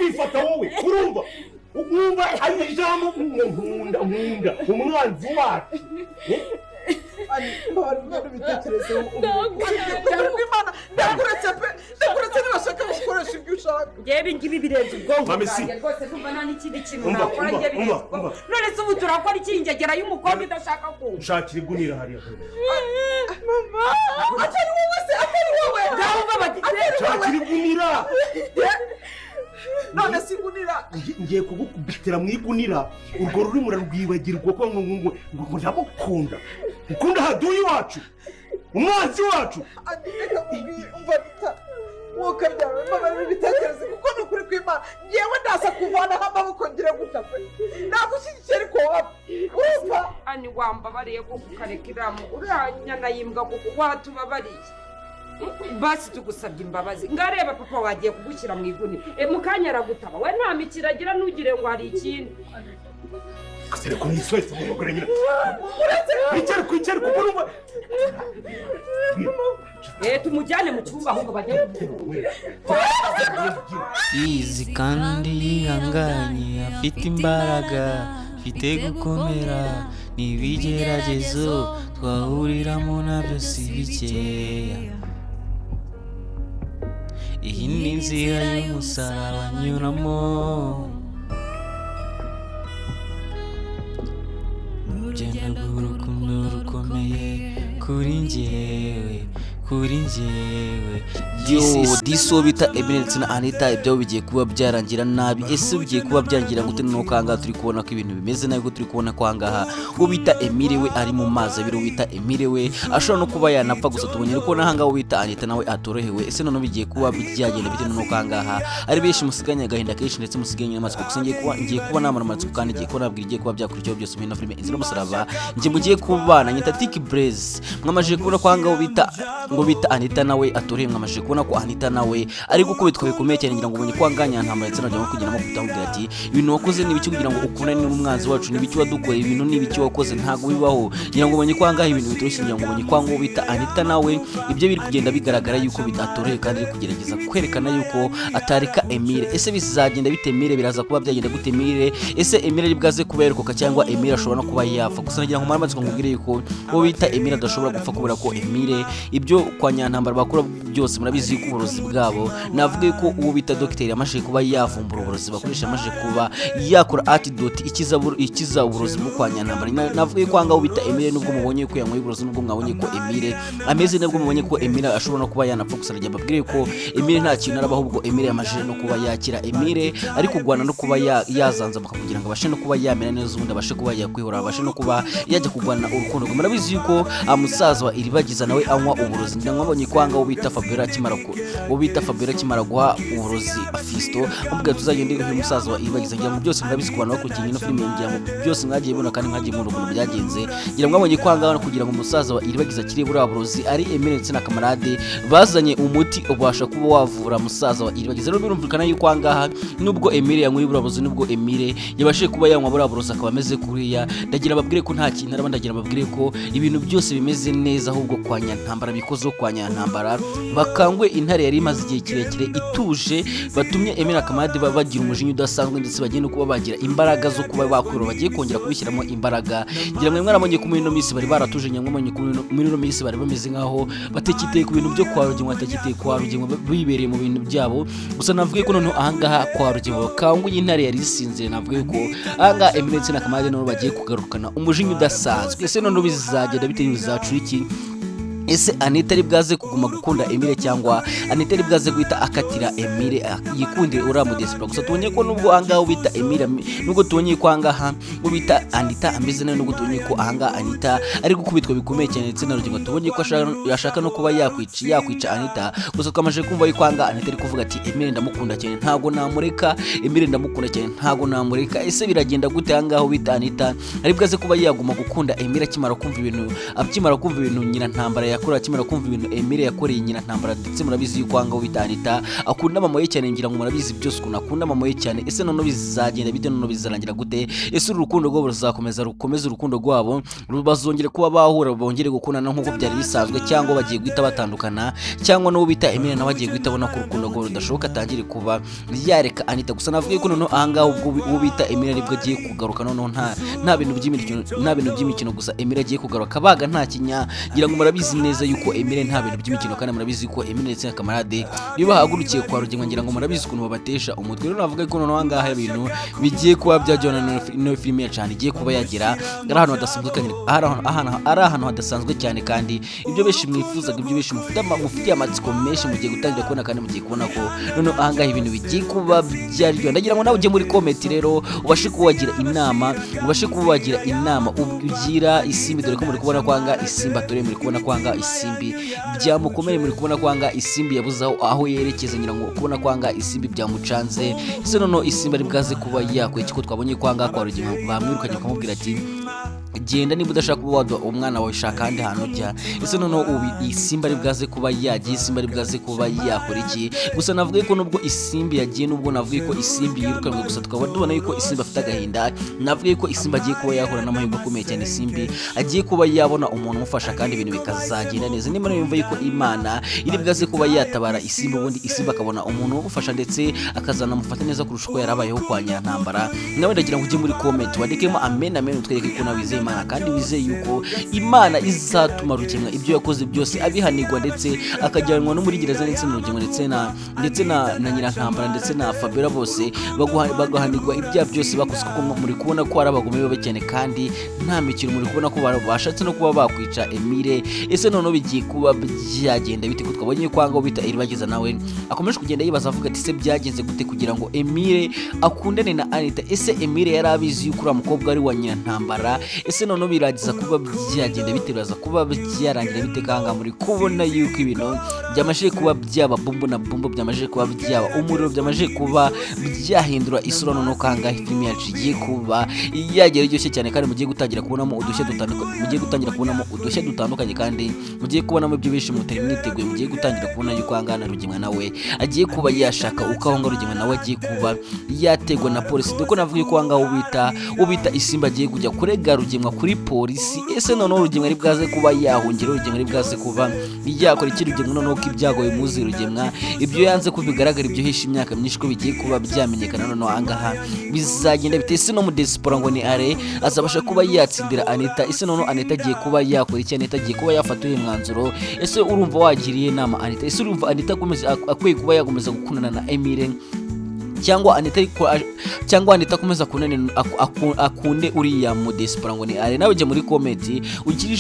Kwifata wowe, urumva, wumva ari ijambo ngo nkunda, nkunda umwanzi wacu. Eh? Mbabarira umwana, ubitekerezeho. Imana, ndakuretse pe, ndakuretse. Nibashaka gukoresha ibyo ushaka. Ngewe ibi ngibi birenze ubwonko Mami, si. bwanjye rwose. Ndumva nta n'ikindi kintu Umva, nakora. umva, Ngewe birenze umva, ubwonko. umva. None se ubu turakora iki? Ingegera y'umukobwa idashaka kumva. Shakira igunira hariya. Atari wowe se, atari wowe. Ngaho umva bati Shakira igunira. None se igunira? Ngiye kugukubitira mu igunira, urwo rurimi urarwibagirwa, ko ngo ndamukunda, ukunda haduyi wacu, umwanzi wacu. Andi, reka mubwire. Umva bita wowe kabyara, mbabarira ibitekerezo, kuko ni ukuri kw'Imana, ngewe ndaza kuvanaho amaboko ngira gutya pe. Nagushyigikiye, ariko wapi, urumva? Ani, wambabariye kuko ukareka uriya nyana y'imbwa, kuko watubabariye. Basi tugusabye imbabazi. Ngareba papa wagiye kugushyira mu igunira. Mu kanya aragutaba we, nta mikino agira, ntugire ngo hari ikindi. Kasere ko niswese mu bagore nyine. Wicare, kwicare, kuko urumva. Tumujyane mu cyumba ahubwo bajye. Yizi kandi yihanganye, afite imbaraga, afite gukomera. N'ibigeragezo twahuriramo nabyo si bikeya. Iyi ni inzira y'umusaraba nyuramo. Urugendo rw'urukundo rukomeye kuri njyewe, kuri njyewe. Yo, disi, uwo bita Emile ndetse na Anita, ibyabo bigiye kuba byarangira nabi. Ese bigiye kuba byarangira gute? Nuko ahangaha turi kubona ko ibintu bimeze nabi, ko turi kubona ko ahangaha uwo bita Emile we ari mu mazi abiri, uwo bita Emile we ashobora no kuba yanapfa. Gusa tubonye ko n'ahangaha uwo bita Anita nawe atorohewe. Ese noneho bigiye kuba byagenda bite? Nuko ahangaha ari benshi musiganye agahinda kenshi, ndetse musiganye n'amatsiko. Gusa ngiye kuba namara amatsiko, kandi ngiye kuba nabwira igiye kuba byakurikiyeho byose muri ino filime Inzira y'Umusaraba. Njye mugiye kubana nyita Tiki Blaze. Mwamajije kubona ko ahangaha uwo bita ngo bita Anita nawe atorohewe. Mwamajije kubona ko Anita nawe ari gukubitwa bikomeye cyane. Ngira ngo ubonye ko ahangaha ntambara, ndetse najya kugenda amukubita, amubwira ati: "Ibintu wakoze ni ibiki kugira ngo ukundane n'umwanzi wacu? Ni ibiki wadukoreye? Ibintu ni ibiki wakoze? Ntabwo bibaho." Ngira ngo ubonye ko ahangaha ibintu bitoroshye. Ngira ngo ubonye ko ahangaha bita Anita nawe ibyo biri kugenda bigaragara yuko bidatoroheye, kandi ari kugerageza kwerekana yuko atareka Emile. Ese bizagenda bite Emile? Biraza kuba byagenda gute Emile? Ese Emile ari bwaze kuba yarokoka, cyangwa Emile ashobora no kuba yapfa? Gusa nagira ngo mare amatsiko nkubwire yuko uwo bita Emile adashobora gupfa, kubera ko Emile ibyo kwa Nyantambara bakora byose murabizi yuko uburozi bwabo, navuga yuko uwo bita dogiteri yamashije kuba yavumbura uburozi bakoresha, yamashije kuba yakora antidote ikiza uburozi bwo kwa Nyantambara. Navuga yuko ahangaha uwo bita Emile, nubwo mubonye ko yanyweye uburozi, nubwo mwabonye ko Emile ameze, nubwo mubonye ko Emile ashobora no kuba yanapfa, gusa nagira mbabwire ko Emile nta kintu araba, ahubwo Emile yamajije no kuba yakira. Emile ari kurwana no kuba yazanzamuka kugira ngo abashe no kuba yamera neza, ubundi abashe kuba yakwihora, abashe no kuba yajya kurwana urukundo rwe. Murabizi yuko musaza wa Iribagiza nawe anywa uburozi. Ngira ngo mwabonye ko ahangaha uwo bita Fabiola akimara guha uburozi Fisto, amubwira tuzagende uyu musaza wa Iribagiza. Ngira ngo byose murabizi ku bantu bakurikiye ino filime. Ngira ngo byose mwagiye mubona kandi mwagiye mubona ukuntu byagenze. Ngira ngo mwabonye ko ahangaha kugira ngo umusaza wa Iribagiza akire buriya burozi, ari Emile ndetse na Kamarade bazanye umuti ubasha kuba wavura musaza wa Iribagiza. Rero birumvikana yuko ahangaha nubwo Emile yanyweye buriya burozi, nubwo Emile yabashije kuba yanywa buriya burozi akaba ameze kuriya, ndagira babwire ko nta kintu araba. Ndagira babwire ko ibintu byose bimeze neza, ahubwo kwa Nyantambara bikozeho, kwa Nyantambara bakangwe intare yari imaze igihe kirekire ituje, batumye Emile na Kamarade bagira umujinya udasanzwe, ndetse bagiye no kuba bagira imbaraga zo kuba bakwirura, bagiye kongera kubishyiramo imbaraga. Ngira ngo mwarabonye ko muri ino minsi bari baratuje. Ngira ngo mwabonye ko muri ino minsi bari bameze nkaho batakiteye ku bintu byo kwa Rugema, batakiteye kwa Rugema, bibereye mu bintu byabo. Gusa navuga ko noneho ahangaha kwa Rugema bakanguye intare yari isinziriye. Navuga ko ahangaha Emile ndetse na Kamarade noneho bagiye kugarukana umujinya udasanzwe. Ese noneho bizagenda bite? Bizacura iki? Ese Anita ari bwaze kuguma gukunda Emile, cyangwa Anita ari bwaze guhita akatira Emile, yikundire uriya mudesipora? Gusa tubonye ko nubwo ahangaha bita Emile nubwo tubonye ko ahangaha bita Anita ameze nabi, nubwo tubonye ko ahangaha Anita ari gukubitwa bikomeye cyane ndetse na Rugingo, tubonye ko ashaka no kuba yakwica Anita, gusa twamaze kumva yuko ahangaha Anita ari kuvuga ati: "Emile ndamukunda cyane, ntabwo namureka. Emile ndamukunda cyane, ntabwo namureka." Ese biragenda gute ahangaha bita Anita ari bwaze kuba yaguma gukunda Emile akimara kumva ibintu nyina ntambara yakoze? yakoreye, akimara kumva ibintu Emile yakoreye nyina ntambara, ndetse murabizi yuko ahangaha bita Anita akunda mama we cyane. Ngira ngo murabizi byose ukuntu akunda mama we cyane. Ese noneho bizagenda bite? Noneho bizarangira gute? Ese uru rukundo rwabo ruzakomeza, rukomeze urukundo rwabo, bazongere kuba bahura, bongere gukundana nk'uko byari bisanzwe, cyangwa bagiye guhita batandukana, cyangwa n'uwo bita Emile nawe agiye guhita abona ko urukundo rwabo rudashoboka, atangire kuba yareka Anita? Gusa navuga ko noneho ahangaha ubwo uwo bita Emile aribwo agiye kugaruka, noneho nta bintu by'imikino, nta bintu by'imikino. Gusa Emile agiye kugaruka baga nta kinya. Ngira ngo murabizi neza yuko Emile nta bintu by'imikino, kandi murabizi yuko Emile ndetse na Kamarade iyo bahagurukiye kwa Rugenwa, ngira ngo murabizi ukuntu babatesha umutwe. Rero navuga ko noneho ahangaha ibintu bigiye kuba byajyana, ino filime cyane igiye kuba yagira ari ahantu hadasanzwe kandi ari ahantu hadasanzwe cyane, kandi ibyo benshi mwifuzaga, ibyo benshi mufitiye amatsiko menshi, mugiye gutangira kubona, kandi mugiye kubona ko noneho ahangaha ibintu bigiye kuba byaryoha. Ndagira ngo nawe ujye muri comment rero, ubashe kuba wagira inama, ubashe kuba wagira inama ugira Isimbi, dore ko muri kubona kwanga Isimbi atore, muri kubona kwanga Isimbi byamukomere, muri kubona kwanga Isimbi yabuze aho yerekeza. Ngira ngo kubona kwanga Isimbi byamucanze. Ese noneho Isimbi ari bwaze kuba yakora iki, ko twabonye kwanga kwa Rugema bamwirukanye, bakamubwira ati: "Genda, niba udashaka kuba waduha umwana wawe, shaka ahandi hantu ujya"? Ese noneho ubu Isimbi ari bwaze kuba yagiye, Isimbi ari bwaze kuba yakora iki? Gusa navuga ko nubwo Isimbi yagiye, nubwo navuga ko Isimbi yirukanwe, gusa tukaba tubona yuko Isimbi afite agahinda. Navuga ko Isimbi agiye kuba yahura n'amahirwe akomeye cyane, Isimbi agiye kuba yabona umuntu umufasha kandi ibintu bikazagenda neza. Niba yumva yuko Imana iri bwaze kuba yatabara Isimbi, ubundi Isimbi akabona umuntu umufasha ndetse akazanamufata neza kurusha uko yarabayeho kwa Nyirantambara, nawe ndagira ngo ujye muri comment wandikemo amen, amen, utwereke ko nawe wizeye Imana kandi wizeye yuko Imana izatuma Rukemwa ibyo yakoze byose abihanirwa, ndetse akajyanwa no muri gereza, ndetse na Rukemwa ndetse na Nyirantambara ndetse na Fabiola, bose bagahanirwa ibyaha byose bakoze, kuko muri kubona ko ari abagome babi cyane kandi nta mikino. Muri kubona ko bashatse no kuba bakwica Emile. Ese noneho bigiye kuba byagenda bite, ko twabonye ko ahangaho bita Iribagiza nawe akomeje kugenda yibaza avuga ati: "Se byagenze gute kugira ngo Emile akundane na Anita? Ese Emile yari abizi yuko uriya mukobwa ari wa Nyirantambara? Ese noneho biragiza kuba byagenda bite? Biraza kuba byarangira bite?" Kanga muri kubona yuko ibintu byamajije kuba byaba bumbu na bumbu, byamajije kuba byaba umuriro, byamajije kuba byahindura isura. Noneho kanga filime yacu igiye kuba yagera iryoshye cyane, kandi mugiye gutangira kubonamo udushya dutandukanye, mugiye gutangira kubonamo udushya dutandukanye, kandi mugiye kubonamo ibyo benshi mutari mwiteguye. Mugiye gutangira kubona yuko ahangaha na Rugemwa nawe agiye kuba yashaka uko aho ngaho Rugemwa nawe agiye kuba yategwa na polisi, dore ko navuga yuko ahangaha ubita Isimba agiye kujya kurega Rugemwa kuri polisi. Ese noneho Rugemwa ari bwaze kuba yahungira? Rugemwa ari bwaze kuba yakora iki? Rugemwa noneho ko ibyago bimuzi, Rugemwa ibyo yanze ko bigaragara, ibyo hishe imyaka myinshi, ko bigiye kuba byamenyekana, noneho ahangaha bizagenda bite? Ese no mu diaspora ngo ni are azabasha kuba yatsindira Anita? Ese noneho Anita agiye kuba yakora iki? Anita agiye kuba yafata uyu mwanzuro? Ese urumva wagiriye inama Anita? Ese urumva Anita akwiye kuba yakomeza gukundana na Emile, cyangwa Anita ariko cyangwa Anita akomeza akundane akunde uriya mu diaspora ngo ni are? Nawe jya muri comment ugire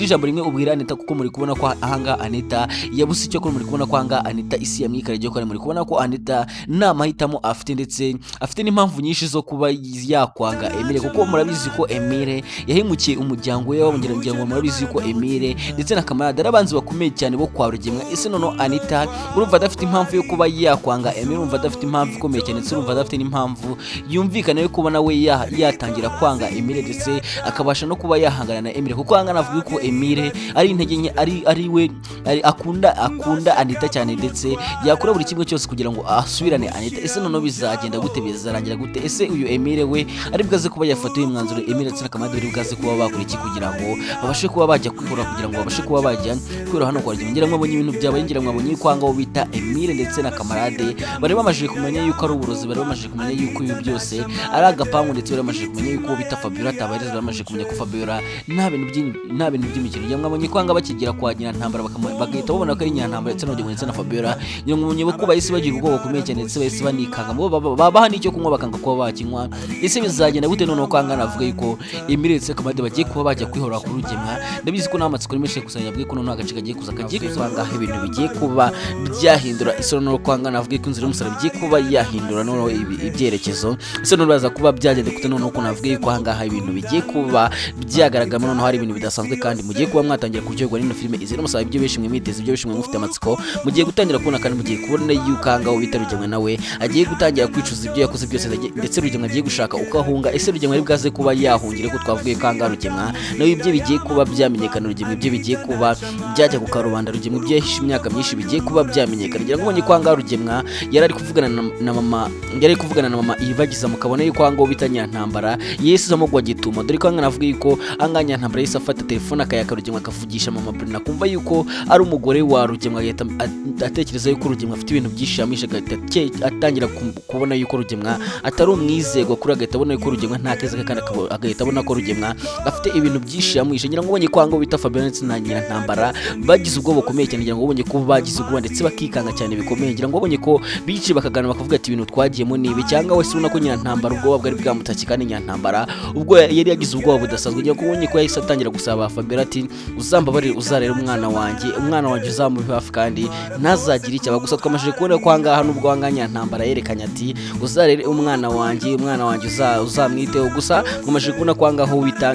ijambo rimwe ubwira Anita, kuko muri kubona ko ahangaha Anita yabuze icyo akora. Muri kubona ko ahangaha Anita isi yamwikaragiye, kandi muri kubona ko Anita nta mahitamo afite, ndetse afite n'impamvu nyinshi zo kuba yakwanga Emile, kuko murabizi ko Emile yahemukiye umuryango we. Wongera ngira ngo murabizi ko Emile ndetse na Kamarade ari abanzi bakomeye cyane bo kwa Rugemwa. Ese noneho Anita urumva adafite impamvu yo kuba yakwanga Emile? Urumva adafite impamvu ikomeye cyane, ndetse urumva adafite n'impamvu yumvikana yo kuba nawe yatangira kwanga Emile, ndetse akabasha no kuba yahangana na Emile, kuko ahangana avuga ko Emile ari intege nke, ari we ari akunda Anita cyane, ndetse yakora buri kimwe cyose kugira ngo asubirane Anita. Ese noneho bizagenda gute? Bizarangira gute? Ese uyu Emile we ari bwaze kuba yafata uyu mwanzuro? Emile ndetse na Kamarade bari bwaze kuba bakora iki kugira ngo babashe kuba bajya kwihora, kugira ngo babashe kuba bajya kwihora hano kwa Rugemwa? Ngira ngo mwabonye ibintu byabaye, ngira ngo mwabonye ko ahangaho bita Emile ndetse na Kamarade bari bamajije kumenya yuko ari uburozi, bari bamajije kumenya yuko ibi byose ari agapangu, ndetse bari bamajije kumenya yuko uwo bita Fabiola atabareza, bari bamajije kumenya ko Fabiola nta bintu by'imikino. Ngira ngo mwabonye ko ahangaha bakigera kwa Nyirantambara bagahita babona ko ari Nyirantambara ndetse na Rugemwa ndetse na Fabiola, ngira ngo mwabonye ko bahise bagira ubwoba bukomeye cyane, ndetse bahise banikanga, bo babaha n'icyo kunywa bakanga kuba bakinywa. Ese bizagenda gute noneho ko ahangaha navuga yuko Emile ndetse Kamarade bagiye kuba bajya kwihora kuri Rugemwa? Ndabizi ko n'amatsiko ari menshi, gusa yabwiye ko noneho agace kagiye kuza kagiye kuza aho ibintu bigiye kuba byahindura isura, noneho ko ahangaha navuga ko inzira y'umusaraba igiye kuba yahindura noneho ibyerekezo. Ese noneho baza kuba byagenda gute noneho ko navuga yuko ahangaha ibintu bigiye kuba byagaragaramo, noneho hari ibintu bidasanzwe kandi kandi mugiye kuba mwatangira kuryoherwa n'ino filime Inzira y'Umusaraba. Ibyo benshi mwiteze, ibyo benshi mufite amatsiko, mugiye gutangira kubona kandi mugiye kubona yuko aha ngaho bita Rugemwa nawe agiye gutangira kwicuza ibyo yakoze byose, ndetse Rugemwa agiye gushaka uko ahunga. Ese Rugemwa ari bwaze kuba yahungira ko twavuye ko aha ngaha Rugemwa nawe ibyo bigiye kuba byamenyekana, Rugemwa ibyo bigiye kuba byajya ku karubanda, Rugemwa ibyo yahishe imyaka myinshi bigiye kuba byamenyekana. Ngira ngo ubonye ko aha ngaha Rugemwa yari ari kuvugana na mama, yari ari kuvugana na mama Iribagiza, mukabona yuko aha ngaho bita Nyirantambara Yesu amugwa gitumo, dore ko aha ngaha navuga yuko aha ngaha Nyirantambara yahise afata telefone akayaka Rugemwa, akavugisha mama Brina, akumva yuko ari umugore wa Rugemwa, agahita atekereza yuko Rugemwa afite ibintu byinshi yamwishe, agahita atangira kubona yuko Rugemwa atari umwizerwa kuri, agahita abona yuko Rugemwa nta keza ke, kandi agahita abona ko Rugemwa afite ibintu byinshi yamwishe. Ngira ngo ubonye ko aha ngaho bita Fabiola ndetse na Nyirantambara bagize ubwoba bukomeye cyane. Ngira ngo ubonye ko bagize ubwoba ndetse bakikanga cyane bikomeye. Ngira ngo ubonye ko bicaye bakaganira bakavuga ati ibintu twagiyemo ni ibi, cyangwa wese ubona ko Nyirantambara ubwoba bwari bwamutashye, kandi Nyirantambara ubwo yari yagize ubwoba budasanzwe. Ngira ngo ubonye ko yahise atangira gusaba Fabiola ati uzambabarire, uzarere umwana wanjye, umwana wanjye uzamube hafi kandi ntazagire icyo aba. Gusa twamashije kubona ko ahangaha nubwo ahangaha Nyirantambara yerekanye ati uzarere umwana wanjye, umwana wanjye uzamwiteho, gusa mwamashije kubona ko ahangaha wita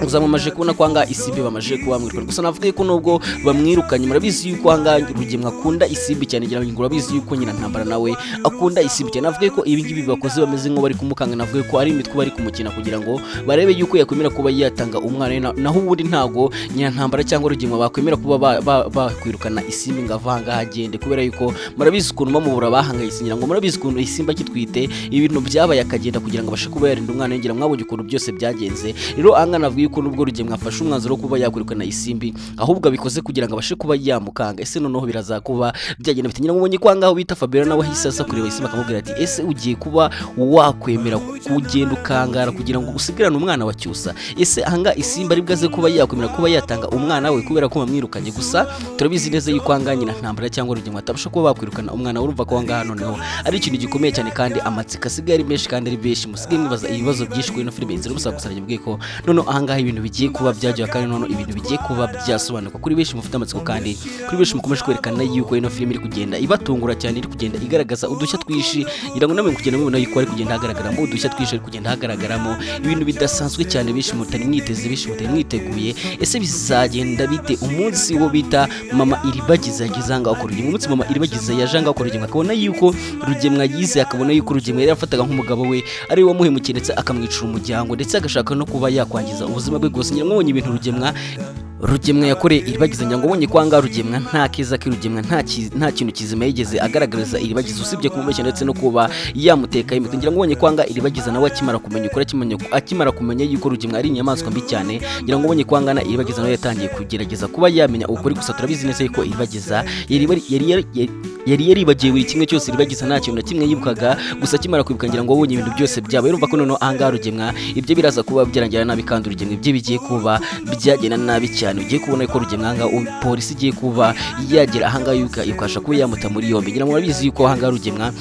gusa mwamaze kubona ko ahangaha Isimbi bamaze kuba bamwirukana. Gusa navuga ko nubwo bamwirukanye, murabizi yuko ahangaha Rugemwa akunda Isimbi cyane. Ngira ngo urabizi yuko Nyirantambara nawe akunda Isimbi cyane. Navuga ko ibi ngibi bakoze bameze nk'aho bari kumukanga, navuga ko ari imitwe bari kumukina kugira ngo barebe yuko yakwemera kuba yatanga umwana we, naho ubundi ntago Nyirantambara cyangwa Rugemwa bakwemera kuba bakwirukana Isimbi ngo ave ahangaha agende, kubera yuko murabizi ukuntu bamubura bahangayitse. Ngira ngo murabizi ukuntu Isimbi akitwite ibintu byabaye, akagenda kugira ngo abashe kuba yarinda umwana we. Ngira mwabonye ukuntu byose byagenze. Rero ahangaha navuga yuko nubwo Rugemwa afashe umwanzuro wo kuba yakwirukana Isimbi, ahubwo abikoze kugira ngo abashe kuba yamukanga. Ese noneho biraza kuba byagenda bite? Ngira ngo ubonye ko ahangaha bita Fabiola nawe ahise aza kureba Isimbi akamubwira ati ese ugiye kuba wakwemera kugenda ukangara kugira ngo usigarane umwana wa Cyusa? Ese ahangaha Isimbi ari bwaze kuba yakwemera kuba yatanga umwana we kubera ko bamwirukanye? Gusa turabizi neza yuko ahangaha Nyirantambara cyangwa Rugemwa atabasha kuba bakwirukana umwana we. Urumva ko ahangaha noneho ari ikintu gikomeye cyane, kandi amatsiko asigaye ari menshi, kandi ari benshi musigaye mwibaza ibibazo byinshi kuri ino filime Inzira y'Umusaraba. Gusa mbwiye ko noneho ahangaha ibintu bigiye kuba byajya, kandi noneho ibintu bigiye kuba byasobanuka kuri benshi mufite amatsiko, kandi kuri benshi mukomeje kwerekana yuko ino filime iri kugenda ibatungura cyane, iri kugenda igaragaza udushya twinshi. Ngira ngo namwe kugenda mubona yuko hari kugenda hagaragaramo udushya twinshi, hari kugenda hagaragaramo ibintu bidasanzwe cyane benshi mutari mwiteze, benshi mutari mwiteguye. Ese bizagenda bite umunsi wo bita mama Iribagiza yageze ahangaha ku Rugemwa? Umunsi mama Iribagiza yaje ahangaha ku Rugemwa, akabona yuko Rugemwa yize, akabona yuko Rugemwa yari yarafataga nk'umugabo we ari we wamuhemukiye, ndetse akamwicira umuryango, ndetse agashaka no kuba yakwangiza ubuzima bwe bwose. Ngira ngo mwabonye ibintu Rugemwa yakoreye Iribagiza. Ngira ngo ubonye ko ahangaha Rugemwa nta keza ke, Rugemwa nta kintu kizima yigeze agaragariza Iribagiza usibye kumubeshya ndetse no kuba yamutekaho imitwe. Ngira ngo ubonye ko ahangaha Iribagiza nawe akimara kumenya ukuri, akimara kumenya yuko Rugemwa ari inyamaswa mbi cyane, ngira ngo ubonye ko ahangaha Iribagiza nawe yatangiye kugerageza kuba yamenya ukuri. Gusa turabizi neza yuko Iribagiza yari yaribagiwe buri kimwe cyose. Iribagiza nta kintu na kimwe yibukaga. Gusa akimara kwibuka, ngira ngo wabonye ibintu byose byabaye. Urumva ko noneho ahangaha Rugemwa ibyo biraza kuba byarangira nabi, kandi Rugemwa ibyo bigiye kuba byagenda nabi cyane. Ugiye kubona ko Rugemwa ahangaha polisi igiye kuba yagera ahangaha ikabasha kuba yamuta muri yombi. Ngira ngo murabizi yuko ahangaha Rugemwa